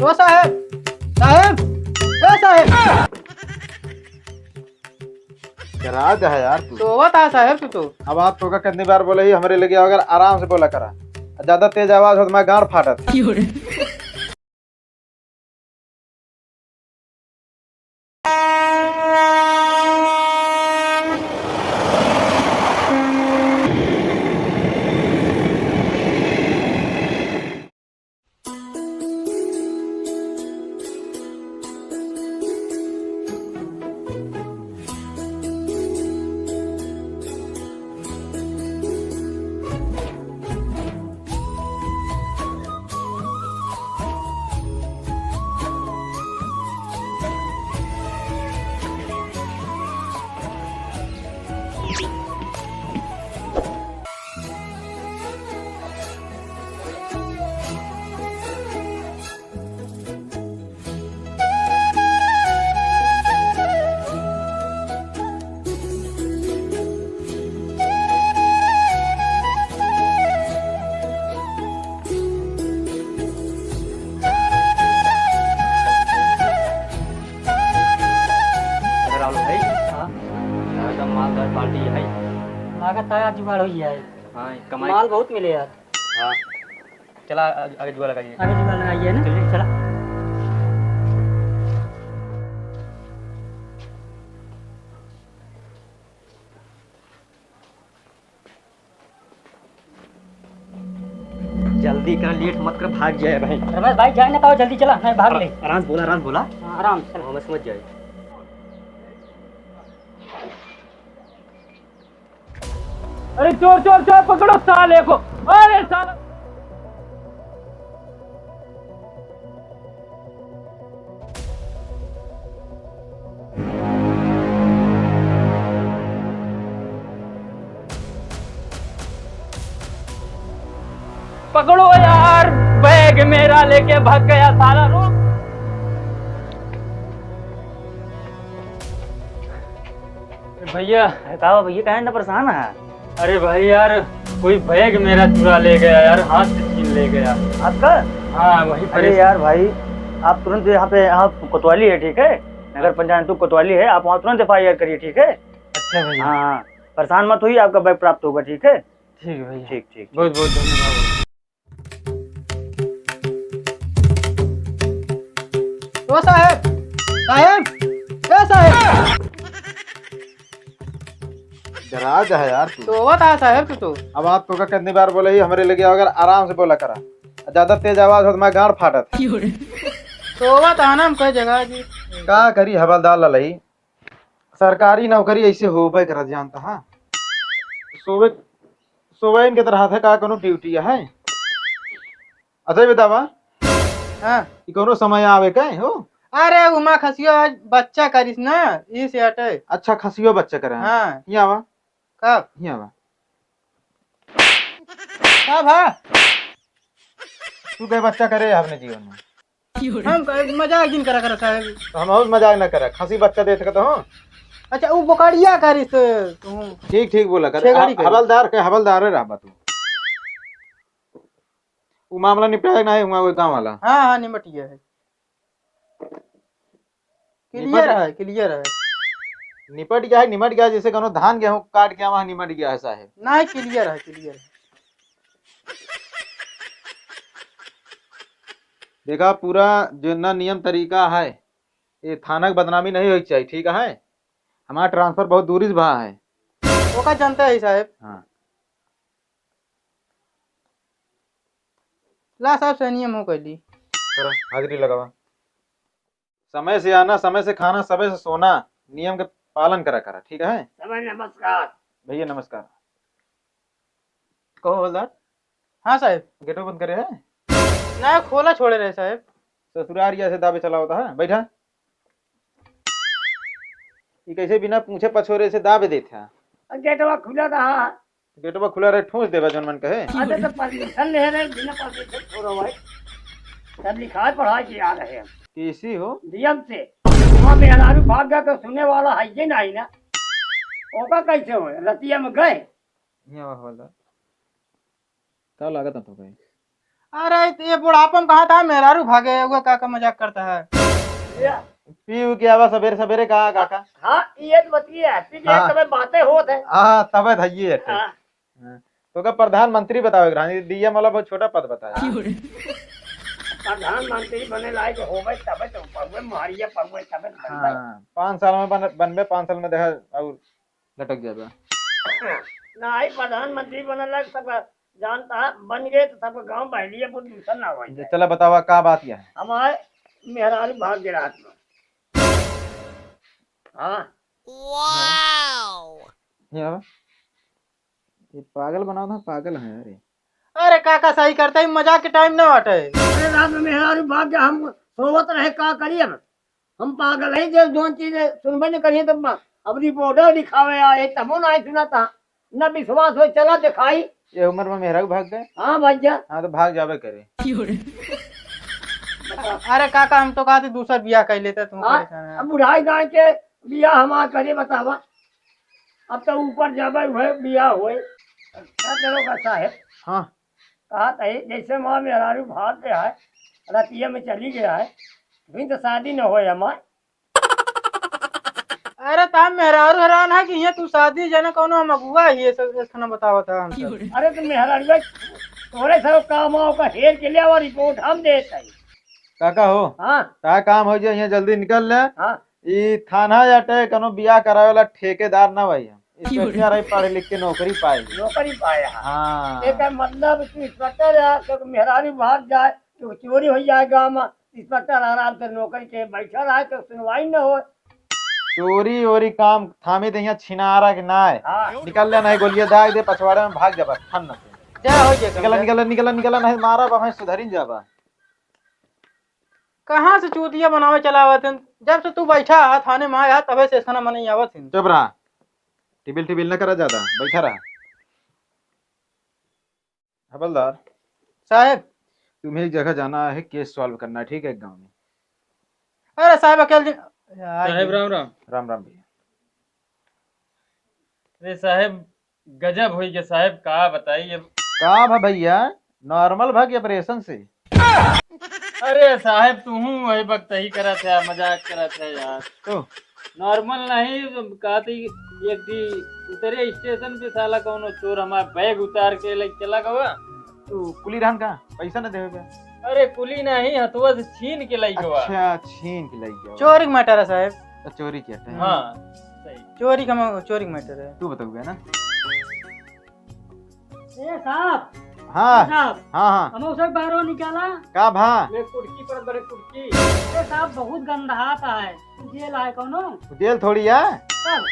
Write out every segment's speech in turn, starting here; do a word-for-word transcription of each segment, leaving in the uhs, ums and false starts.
ओ साहेब, साहेब, ए साहेब। डरा जा है यार तू। सोवत है साहेब तू तो। अब आप तो का कितनी बार बोले ही हमरे लगे अगर आराम से बोला करा, ज्यादा तेज आवाज हो तो मैं गांड फाटत। राहुल भाई, हाँ। यहाँ का मालदार पार्टी है। लागत है आज जुगाड़ हो गया है। हाँ, कमाई। माल बहुत मिले यार। हाँ। चला, आगे, आगे जुआ लगाइए। आगे जुआ लगाइए ना। चलिए। चला। जल्दी कर, लेट मत कर, भाग जाए भाई। रमेश भाई, जाए ना पाओ, जल्दी चला, नहीं भाग ले। आराम से बोला, आराम से बोला। हाँ, आराम से चला। हाँ, मैं समझ जाए। अरे चोर, चोर, चोर, पकड़ो साले को। अरे साला। पकड़ो यार, बैग मेरा लेके भाग गया साला। रुक। भैया। अरे का हुआ भैया, काहे इतना परेशान है? अरे भाई यार, कोई बैग मेरा चुरा ले गया यार, हाथ से छीन ले गया। आपका? हाँ, वही अरे परेशान। यार भाई, आप तुरंत यहाँ पे, यहाँ कोतवाली है, ठीक है? नगर पंचायत तो कोतवाली है, आप वहाँ तुरंत एफ आई आर करिए, ठीक है? अच्छा भैया। हाँ, हाँ, परेशान मत होइए, आपका बैग प्राप्त होगा, ठीक है? ठीक है भैया। ठीक, ठीक। बहुत बहुत धन्यवाद। ओ साहेब, साहेब, ए साहेब। डरा जा है यार तू। सोवत है साहेब तू तो। अब आप तो का कितनी बार बोले ही हमरे लगे अगर आराम से बोला करा, ज्यादा तेज आवाज हो तो मैं गांड फाटत। सोवत है ना हम कई जगह जी। का करी हवलदार ललही, सरकारी नौकरी ऐसे होबे करत जानता है। सोवे, सोवे इनके तरह है का कोनो ड्यूटी है? अच्छा ये बतावा, हाँ। ई कोनो समय आवे का हो? अरे उमा खसियो आज बच्चा करिस ना, ई से अटे। अच्छा खसियो बच्चा करे हैं। हाँ। हियाँ आवा। कब? हियाँ आवा। कब है? तू गए बच्चा करे अपने जीवन में। हम क-, मजाक जिन करा करा साहेब। तो हम और मजाक ना करा, खसी बच्चा दे सकत हो। अच्छा, उ बोकड़िया करिस तू। ठीक, ठीक बोला कर। छेगड़ी ह-, करिस। हवलदार के हवलदारे रहबा तू। उ मामला निपटाए ना है हुआ कोई गाँव वाला। हाँ, हाँ, निमट गया है। निपट क्लियर है, क्लियर है। निपट गया है, निमट गया है, जैसे कौनो धान गेहूं काट के वहाँ निमट गया है साहेब। नहीं, क्लियर है, क्लियर है। देखा, पूरा जितना नियम तरीका है, ये थाना के बदनामी नहीं होई के चाहिए, ठीक है? हमारा ट्रांसफर बहुत दूरी से भा है। ओका जनता है साहेब। हाँ। ला साहेब, सही नियम हो कैली। करा, हाजिरी लगावा। समय से आना, समय से खाना, समय से सोना, नियम के पालन करा करा, ठीक है? समय नमस्कार। भैया नमस्कार। कहो हवलदार। हाँ साहेब। गेटो बंद करे है? ना, खोला छोड़े रहे साहेब। ससुरारिया से दाबे चला होता है, बैठा। ई कैसे बिना पूछे पछोरे से दाबे देत है? गेटवा खुला रहा। गेटवा खुला रहे, ठूस देबा जौन मन कहे। अरे तो परमिशन ले रहे, बिना परमिशन छोड़ो भाई। तब लिखाए पढ़ाए के आ रहे हैं। कैसी हो? डीएम से। वहाँ मेहरारू भाग गया तो सुने वाला है ये नहीं ना। ओका कैसे हो? रतिया में गए। यहाँ वाला। का लागत है तो भाई? अरे, ये बुढ़ापा में कहाँ था, मेहरारू भागे, वो काका मजाक करता है। ये पी ऊ के आवा सबेरे सबेरे, कहा काका? हाँ, ये तो बतिया है, पी के हाँ। तबे बातें होत है। हाँ, तबे धइये है। हाँ। हाँ। तो का प्रधानमंत्री बतावे के रहनी, डीएम वाला बहुत छोटा पद बताया। प्रधानमंत्री बने लायक होवे तबे तो पढ़वे, महरिया पढ़वे तबे तो बनबे। हाँ, पाँच साल में बन-, बनबे, पाँच साल में देखा और लटक जाबे। नहीं, प्रधानमंत्री बनल है, सब जानता है, बन गए तो सब गांव बहलिया पर दूसर ना हो जाए। चला बतावा, का बात यह है? हमारे मेहरारू भाग गए रात में। हाँ। ये बा? ये पागल बनाओ ना, पागल है। अरे, अरे काका, सही करते ही, मजाक के टाइम ना बाटे। अरे रात में मेहरारू भाग गया, हम सोवत रहे, का करी अब? हम पागल है, जो जोन चीज सुनबे न करिए, तब अब रिपोर्टर दिखावे आए, तबो ना सुना था, न विश्वास हो, चला दिखाई। ये उम्र में मेहरारू भाग गए? हाँ भैया। हाँ, तो भाग जाबे करे। अरे काका, हम तो कहते दूसर बियाह कर लेते, तुम हाँ, परेशान है। अब बुढ़ाई गाय के बियाह हमार करे, बतावा। अब तो ऊपर जाबे हुए, बियाह हुए। अच्छा, दरोगा साहेब। हाँ। कहा तही, जैसे माँ मेहरारू भाग गया है, रतिया में चली गया है, अभी तो शादी न होए हमार। अरे, ता मेहरारू हैरान है कि ये तू शादी जाने कौनो हम अगुआ ही, ये सब, ये खाना बतावत है हम सब। अरे, तो मेहरारू भाई, तोरे सब काम आओ का हेर के ले और रिपोर्ट हम देत है। काका हो, हाँ। का काम हो जाए, यहाँ जल्दी निकल ले। हाँ। ई थाना जाटे, कोनो बियाह करावे वाला ठेकेदार ना भाई हम। इंस्पेक्टर है, पढ़ लिख के नौकरी पाए। नौकरी पाए, हाँ। हाँ। एकर मतलब तू इंस्पेक्टर है, तो मेहरारू भाग जाए, तो चोरी हो जाए गाँव में। इंस्पेक्टर आराम से नौकरी के बैठा रहे, तो सुनवाई न हो। चोरी ओरी काम थामी दे यहाँ छिनारा के ना है। हाँ। निकल ले, नहीं गोलियां दाग दे, पछवाड़े में भाग जाबा, ठन न से। जा हो गया निकल, काम। निकल, निकल, निकल, नहीं मारा बा, सुधरिन जाबा। कहाँ से चूतिया बनावे चलावत हन? जब से तू बैठा है थाने में आया, तबे से ऐसा मन आवत हन। चुप रहा, टिबिल टिबिल न करा ज्यादा, बैठा रहा। हवलदार साहब, तुम्हें एक जगह जाना है, केस सॉल्व करना है, ठीक है, गांव में। अरे साहब, अकेले दिन यार, साहब, राम राम। राम राम भैया। अरे साहब, गजब होई के साहब, का बताई अब। का भा भैया, नॉर्मल भा कि ऑपरेशन से? अरे साहब, तू हूँ वही वक्त ही करत है, मजाक करत है यार। तो? नॉर्मल नहीं, कहती एक दी उतरे स्टेशन पे साला कौनो चोर हमार बैग उतार के ले चला गवा। तू कुली रहन का? पैसा न देवे बे। अरे कुली नहीं, हथुआ से छीन के लाई गवा। अच्छा, छीन के लाई गवा। चोरी के मैटर है साहब। तो चोरी किया था? हाँ, सही। चोरी का मै-, चोरी का मैटर है। तू बताऊगा ना? ए साहब, हाँ। ए साहब, हाँ, हाँ। हम उसे बाहर निकाला। का भा? ले कुटकी पर बड़े कुटकी। ए साहब, बहुत गंधात है। जेल आए कौनो? जेल थोड़ी है। तब?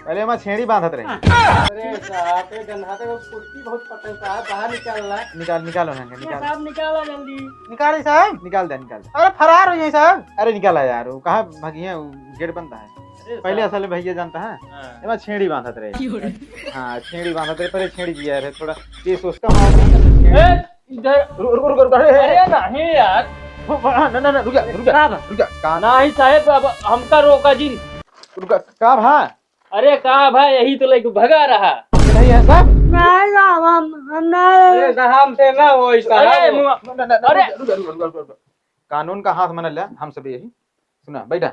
पहले हमार छेड़ी बांधत रहे। अरे साहब, ये गंधाते को कुटकी बहुत पसंद साहब, बाहर निकाल ला। निकाल, निकालो ना, ये निकाल। साहब निकालो जल्दी। निकाल दे साहब। निकाल दे, निकाल दे। अरे फरार हो जाए साहब। अरे निकाला यार, वो कहाँ भागी है, वो गेट बंद है। अरे पहले साहब। असल में भैया जानता है, हाँ। ये बार छेड़ी बांधत रहे। क्यों रे? हाँ, छेड़ी बांधत रहे, पहले छेड़ी दिया रहे, थोड़ा केस उसका मार। ए, इधर। रुक, रुक, रुक, रुक, अरे, अरे, अरे। नहीं यार। रुक, हाँ, ना, ना, ना, रुक जा, रुक जा, का बा? रुक जा, का नहीं साहेब, अब हमका रोका जिन। रुक जा, का भा? अरे का भा, यही तो लइके भगा रहा। नहीं है साहब। नहीं साहब, हम, हम नहीं। अरे साहब, हमसे ना होई साहब। अरे मुआ-, ना, ना, ना, अरे। रुक जा, रुक जा, रुक जा, रुक जा, रुक जा। कानून का हाथ में न ले, हम सब यही। सुना, बैठा।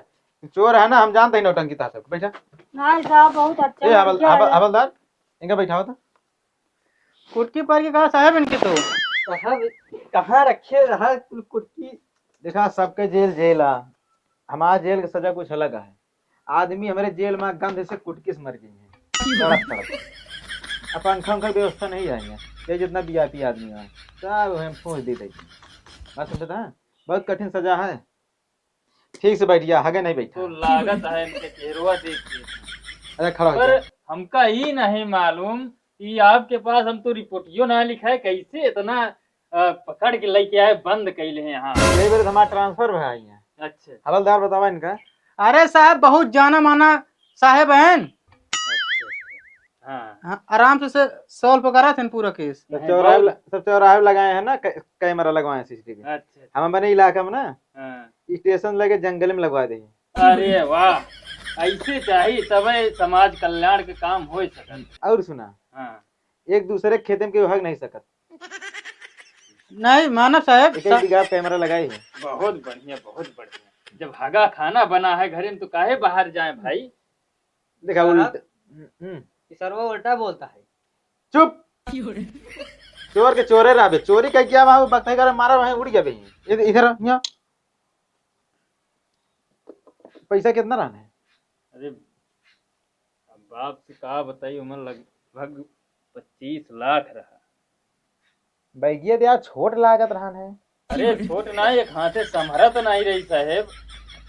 चोर है ना, हम जानते हैं नौटंकी था सब। बैठा। नहीं साहब, बहुत अच्छा ए, हवल-, लड़का हवल-, है। हवलदार, इनका बैठावा तो। कुटकी पर के कहा साहब इनके तो। साहब, कहाँ रखे रहा कुल कुटकी? देखा, सबके जेल जेल आ, हमारा जेल के सजा कुछ अलग है। आदमी हमारे जेल में गंध से कुटकी से मर गई है, तड़प तड़प। अब पंखा उंखा की व्यवस्था नहीं है यहाँ, ये जितना वीआईपी आदमी है, सब हम फूंस दी थी। बात समझता है? बहुत कठिन सजा है। ठीक से बैठ जा, हगे नहीं बैठा। तो लागत है इनके चेहरवा देख के। अरे खड़ा हो पर जा। हमका ही नहीं मालूम कि आपके पास हम तो रिपोर्टियो ना लिखा है, कैसे इतना, अ, पकड़ के लेके आए, बंद कैले हैं यहाँ। ये बेर हमारा ट्रांसफर भा है यहाँ। अच्छा। हवलदार बतावा इनका। अरे साहब, बहुत जाना माना साहेब हैं। अच्छा, अच्छा। हाँ। हाँ, आराम से, से सॉल्व करा थे पूरा केस। सब नहीं, चौराहे बहुत ल-, सब चौराहे लगाए हैं ना, कै-, कैमरा लगवाए हैं सीसीटीवी। अच्छा, अच्छा। हम अपने इलाका में ना, हाँ। स्टेशन लगे जंगल में लगवा दे। अरे वाह, ऐसे चाहिए, तबे समाज कल्याण के काम हो सकत। और सुना, हाँ। एक दूसरे के खेते में केहू हग नहीं सकत। नहीं, मानब साहेब, एक, एक सा- बीघा कैमरा लगाई है। बहुत बढ़िया, बहुत बढ़िया। जब हगा खाना बना है घरे में, तो काहे बाहर जाए भाई? देखा, साहब, उल्ट-, हम्म, हम्म। ये सरवा उल्टा बोलता है। चुप। चोर के चोरे रहबे, चोरी कह क्या वहाँ बकते करे मारा वहीं उड़ गया बे। इध-, इधर आ, यहाँ। पैसा कितना रहने? अरे, अब बाप से का बताई, उमर लगभग पच्चीस लाख रहा। बैगिया तो यार छोट लागत रहन है। अरे छोट ना, एक हाथे संभरत नहीं रही साहेब।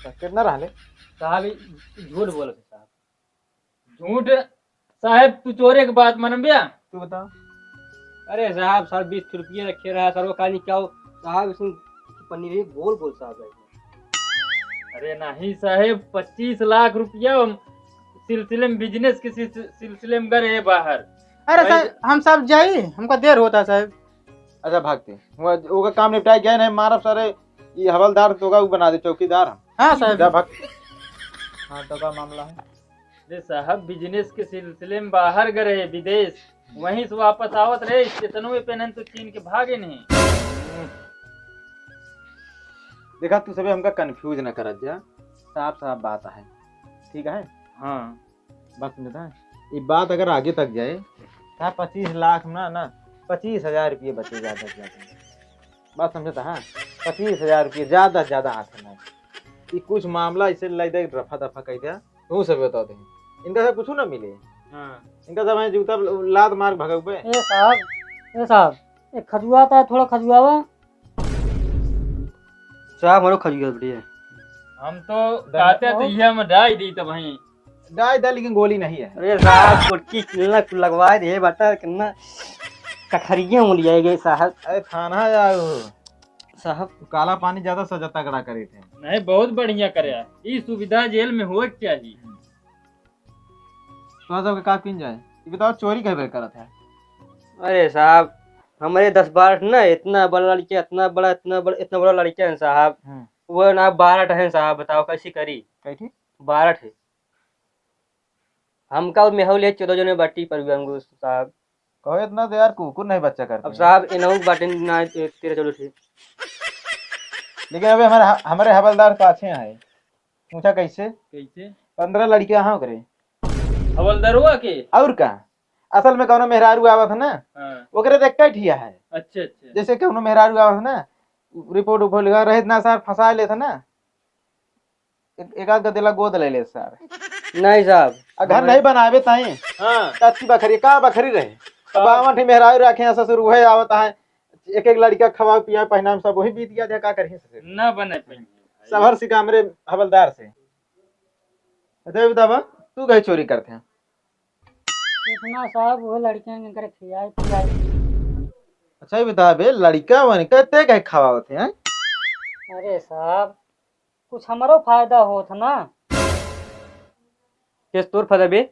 तो कितना रहले? साहब, ई झूठ बोलत है साहब। झूठ? साहेब, तू चोरे के बात मनबे? तू बता। अरे साहब, सर बीस रुपये रखे रहा, सर वो कहानी क्या हो? साहब, इसमें पन्नी रही गोल गोल साहब है। अरे नहीं साहेब, पच्चीस लाख रुपया हम सिलसिले में, बिजनेस के सिलस-, सिलसिले में गए बाहर। अरे भाई साहब, हम सब जाई, हमका देर होता साहेब। अच्छा भागते, वो, ओका काम निपटाए गए नहीं, मारब सारे, ये हवलदार तो का उ बना दे चौकीदार हम। हाँ साहेब। जा भाग। हाँ, तो का मामला है? अरे साहब, बिजनेस के सिलसिले में बाहर गए रहे, विदेश, वहीं से वापस आवत रहे, स्टेशनों पे पहनन तो चीन के भागे नहीं। देखा, तू सबे हमका कंफ्यूज ना करत जा, साफ साफ बात है, ठीक है? हाँ। बात समझता है? ये बात अगर आगे तक जाए, तो पच्चीस लाख ना, ना, पच्चीस हजार रुपये बचे ज्यादा से ज्यादा। बात समझता है? पच्चीस हजार रुपये ज्यादा से ज्यादा हाथ में ना। ये कुछ मामला इसे ले दे, रफा दफा कर दिया, तू सब बताओ थे। इनका से कुछ ना मिले। हाँ। इनका सब है जूता लात मार भगवे। ए साहब, ए साहब, एक खजुआ था, थोड़ा खजुआवा। साहब, हमरो खजुआ बढ़िया। हम तो कहते तो ये हम डाई दी तो वहीं। डाई दा, लेकिन गोली नहीं है। अरे साहब, कुटकी कितना कुल लगवा दे, बता कितना कखरिया हो लिया गए साहब। अरे थाना जाओ। साहब। काला पानी ज्यादा सजा तगड़ा करे थे। नहीं, बहुत बढ़िया करे। ई सुविधा जेल में होए के चाहिए। तो सबके का किन जाए? ये बताओ, चोरी कई बेर करत है? अरे साहब, हमरे दस बारह ठे ना, इतना बड़ा लड़का, इतना बड़ा, इतना बड़ा, इतना बड़ा लड़का है साहब। हम्म। वो ना बारह ठे हैं साहब, बताओ कैसी करी? कई ठे? बारह ठे। हमका और मेहू ले चौदह जने बाटी पर भी हमको साहब। कहो इतना तो यार कुकुर नहीं बच्चा करते अब हैं। साहब, इनहू बाटे ना, तेरह चौदह ठे। लेकिन अबे हमारे ह-, हमारे हवलदार पाछे आए। पूछा कैसे? कैसे? पन्द्रह लड़के यहाँ करे। हवलदारुआ के? और का? असल में कौनो मेहरारू आवत है ना, हाँ। ओकरे देख के ठिया है। अच्छा, अच्छा। जैसे कौनो मेहरारू आवत है ना, रिपोर्ट उपोर्ट लगा रहे ना सार, फंसा लेत है ना, एक, एक आध गदेला गोद ले ले सार। नहीं साहब। आ घर हमारे नहीं बनावे ताई। हाँ। कच्ची बखरी, का बखरी रहे? हाँ। बावन ठे मेहरारू रखे हैं ससुर, उहे आवत है, एक एक लड़का खवा पिया पहना में सब वही बीत गया, का करिए ससुर? ना बने पाएंगे। सभर सिका हमरे हवलदार से। अच्छा, ये बतावा, तू कहीं चोरी करते हैं? इतना साहब, वो लड़कियां के करे खियाए पियाए। अच्छा, ये बता बे, लड़का वन के ते कहे खवावत है, हैं? अरे साहब, कुछ हमरो फायदा होत ना। किस तोर फायदा बे?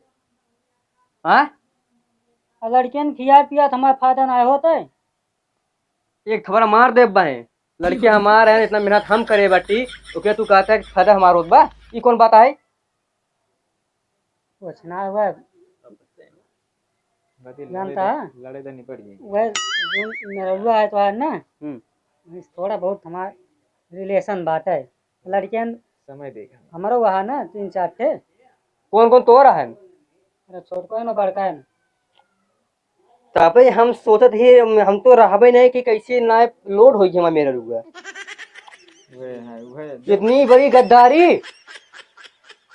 हाँ? आ लड़कियन खियाए पियात हमार फायदा ना होत है। एक थपड़ा मार देब बाहें। लड़के हमार हैं, इतना मेहनत हम करे बाटी, ओके तू कहता है कि फायदा हमार होत बा? ई कौन बात है? कुछ ना हुआ। बाकी जानता लड़े है? दे, लड़े दे निपट जाएंगे। वह जो मेहरुआ है तो है ना, हम्म। वही थोड़ा बहुत हमार रिलेशन बात है। लड़कियन समय देगा। हमारो वहाँ ना तीन चार ठे। कौन कौन तोरा है? अरे छोटको है ना, बड़का है ना। तबे हम सोचत ही, हम तो रहबे नहीं कि कैसे ना लोड होई हमार मेहरुआ। वह है, वह है। इतनी बड़ी गद्दारी,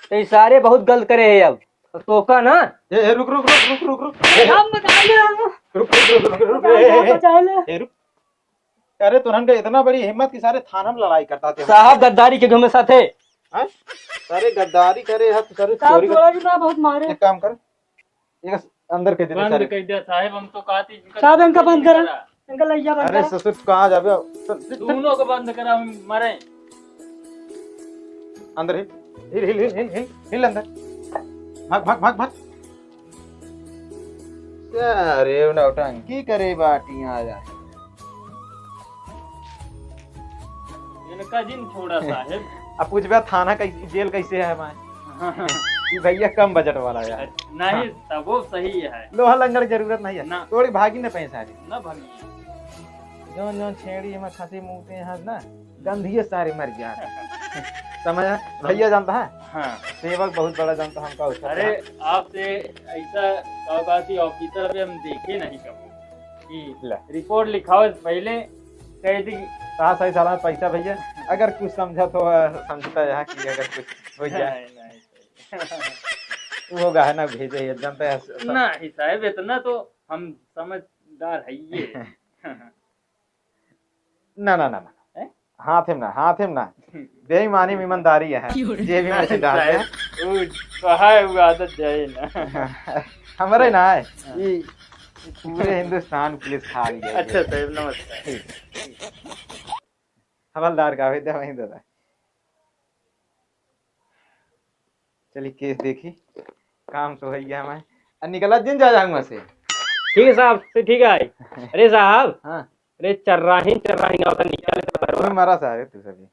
तो ये सारे बहुत गलत करे हैं अब। तो का ना? ए, ए, रुक, रुक, रुक, रुक, रुक, रुक। ए, हम बचा ले, हम रुक, रुक, रुक, रुक, रुक, बचा ले, ए, हम ए, बचा ले। ए, रुक। अरे, तुरंत के इतना बड़ी हिम्मत कि सारे थाना में लड़ाई करता थे। साहब, गद्दारी के हमें साथे। हैं? सारे गद्दारी करे है, तो सारे साहब, चोरी कर थोड़ा भी ना बहुत मारे। एक काम कर, एक अंदर के दे दे बंद सारे। कर दिया साहब, हम तो कहती इनका साहब, इनका बंद करा। करा। इनका लइया बंद अरे करा। ससुर, कहाँ जाबे? चल, चल, चल। दोनों को बंद करा, हम मरे। अंदर हिल, हिल, हिल अंदर। भाग, भाग, भाग, भाग। अरे, नौटंकी करे बाटी आ जा। इनका जिन छोड़ा साहेब। अब पूछबे थाना कैसे, जेल कैसे है हमारे? हाँ। ये भैया कम बजट वाला है। नहीं, हाँ। तब वो सही है। लोहा लंगड़ की जरूरत नहीं है। ना। थोड़ी भागी ना पैसा रे। ना भागी। जौन जौन छेड़ी में खसी मूते हैं ना, गंधिये सारे मर गया। समझ? भैया जानता है? हाँ। सेवक बहुत बड़ा जानता है हमका उसका। अरे, आपसे ऐसा अवकाशी ऑफिसर भी हम देखे नहीं कभी कि ले। रिपोर्ट लिखावे से पहले कह दी। हाँ, सही सलामत पैसा भैया, अगर कुछ समझा तो, अ, समझता है कि अगर कुछ हो जाए। नहीं, नहीं। वो गहना भेजे है, जानता है, स-, स-, नहीं साहब, इतना तो हम समझदार है ये। ना, ना, ना, ना। हैं? हाथ में ना, हाथ में ना। बेईमानी में ईमानदारी है। जेबी में से डाल दे। साहब, वो कहा है, वो आदत जाए ना। हमारे ना है। हाँ। ये पूरे हिंदुस्तान पुलिस खा गई है। अच्छा साहब, नमस्कार। ठीक। हवलदार का भी दे, वहीं दे दे। चली केस देखी, काम तो है गया हमारे। आ, निकला जिन जा जाऊंगा से। ठीक है साहब, से ठीक है। अरे साहब, हाँ। अरे चर्राही, चर्राही गाँव का निकाले तो करो। तुम्हें मारा सारे तू सभी।